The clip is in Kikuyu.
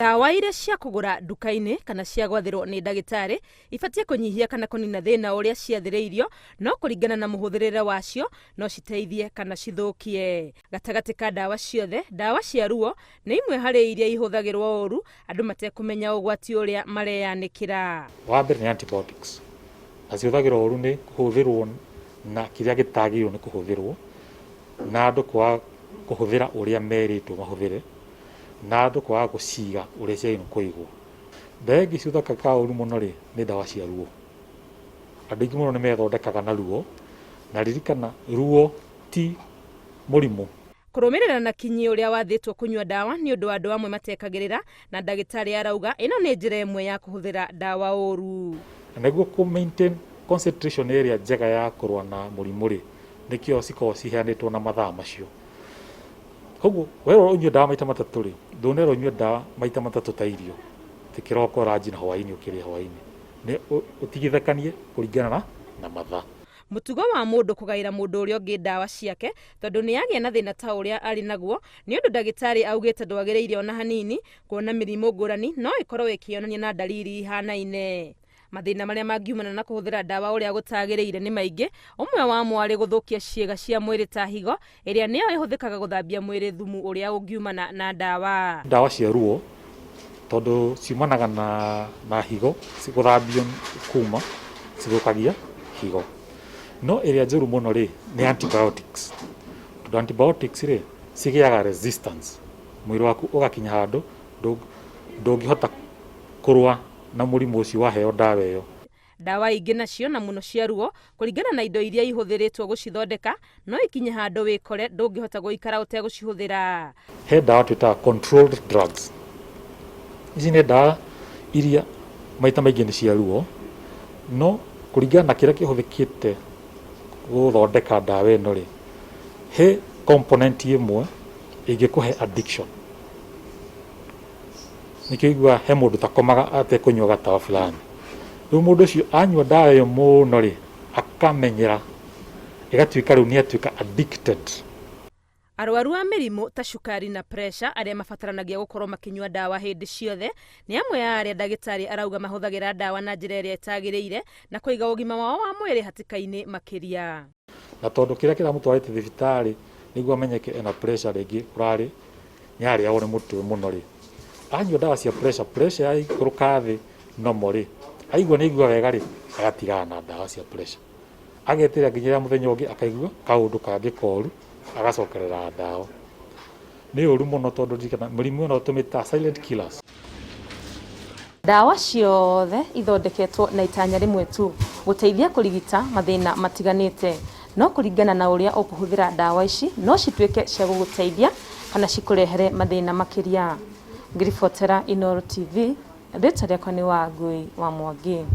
Ndawa iria cia kũgũra nduka-inĩ kana cia gwathĩrwo nĩ ndagĩtarĩ ibatiĩ kũnyihia kana kũnina thĩna ũrĩa ciathĩrĩirio, no kũringana na mũhũthĩrĩre wacio no citeithie kana cithũkie. Gatagatĩ ka ndawa ciothe, ndawa cia ruo nĩ imwe harĩ iria ihũthagĩrwo ũru andũ matekũmenya ũgwati ũrĩa mareyanĩkĩra. Wa mbere nĩ antibiotics, na cihũthagĩrwo ũru nĩ kũhũthĩrwo na kĩrĩa gĩtagĩrĩirwo nĩ kũhũthĩrwo, na andũ kwaga kũhũthĩra ũrĩa merĩtwo mahũthĩre, na andũ kwaga gũciga ũrĩa ciagĩrĩirwo kũigwo. Ndawa ingĩ cihũthĩkaga ũru mũno rĩ, nĩ ndawa cia ruo. Andũ aingĩ mũno nĩ methondekaga na ruo, na ririkana ruo ti mũrimũ. Kũrũmĩrĩra na kinyi ũrĩa wathĩtwo kũnyua ndawa nĩ ũndũ andũ amwe matekagĩrĩra, na ndagĩtarĩ arauga ĩno nĩ njĩra ĩmwe ya kũhũthĩra ndawa ũru. Na nĩguo kũ maintain concentration ĩrĩa njega ya kũrũa na mũrimũ rĩ, nĩkĩo cikoragwo ciheanĩtwo na mathaa macio. Koguo werwo ũnyue ndawa maita matatũ rĩ, ndũnerwo ũnyue ndawa maita matatũ ta irio, ti kĩroko, ranji na hwaĩ-inĩ ũkĩrĩa hwaĩ-inĩ. Nĩ ũtigithũkanie kũringana na mathaa. Mũtugo wa mũndũ kũgaĩra mũndũ ũrĩa ũngĩ ndawa ciake tondũ nĩ agĩa na thĩna ta ũrĩa arĩ naguo nĩ ũndũ ndagĩtarĩ augĩte ndwagĩrĩire ona hanini, kuona mĩrimũ ngũrani no ĩkorwo ĩkĩonania na ndariri ihanaine. Mathĩna marĩa mangiumana na kũhũthĩra ndawa ũrĩa gũtagĩrĩire nĩ maingĩ, ũmwe wamo arĩ gũthũkia ciĩga cia mwĩrĩ ta higo ĩrĩa nĩyo ĩhũthĩkaga gũthambia mwĩrĩ thumu ũrĩa ũngiumana na ndawa. Ndawa cia ruo tondũ ciumanaga na higo gũthambio kuma cithũkagia higo. No ĩrĩa njũru mũno rĩ nĩ antibiotics, tondũ antibiotics rĩ cigĩaga resistance, mwĩrĩ waku ũgakinya handũ ndũngĩhota kũrũa na mũrimũ ũcio waheo ndawa ĩyo. Ndawa ingĩ nacio na mũno cia ruo kũringana na indo iria ihũthĩrĩtwo gũcithondeka no ikinye handũ wĩkore ndũngĩhota gũikara ũtegũcihũthĩra. He ndawa twĩtaga controlled drugs. Ici nĩ ndawa iria maita maingĩ nĩ cia ruo, no kũringana na kĩrĩa kĩhũthĩkĩte gũthondeka ndawa ĩno rĩ, he component ĩmwe ĩngĩkũhe addiction. Nĩkĩo ũiguaga he mũndũ ũtakomaga atekũnyua gatawa fulani. Rĩu mũndũ ũcio anyua ndawa ĩyo mũno rĩ, akamenyera ĩgatuĩka rĩu nĩ atuĩka addicted. Arwaru a mĩrimũ ta cukari na pressure arĩa mabataranagia gũkorwo makĩnyua ndawa hĩndĩ ciothe nĩ amwe a arĩa ndagĩtarĩ arauga mahũthagĩra ndawa na njĩra ĩrĩa ĩtagĩrĩire na kũiga ũgima wao wa mwĩrĩ hatĩka-inĩ makĩria. Na tondũ kĩrĩa kĩramũtwarĩte thibitarĩ nĩguo amenyeke ena pressure rĩngĩ ũrarĩ nĩ arĩagwo nĩ mũtwe mũno rĩ, anyua ndawa cia pressure, pressure yaikũrũka thĩ normal rĩ, aigua nĩ aigua wega rĩ, agatigana na ndawa cia pressure. Ageterera nginya mũthenya ũngĩ akaigua kaũndũ kangĩ koru agacokerera ndawa. Nĩ ũru mũno tondũ ririkana mĩrimũ ĩno tũmĩtaga silent killers. Ndawa ciothe ithondeketwo na itanya rĩmwe tu, gũteithia kũrigita mathĩna matiganĩte. No kũringana na ũrĩa ũkũhũthĩra ndawa ici no cituĩke cia gũgũteithia kana cikũrehere mathĩna makĩria. Ngĩribotera Inooro TV, rĩtwa rĩakwa nĩ Wangui wa Mwangi.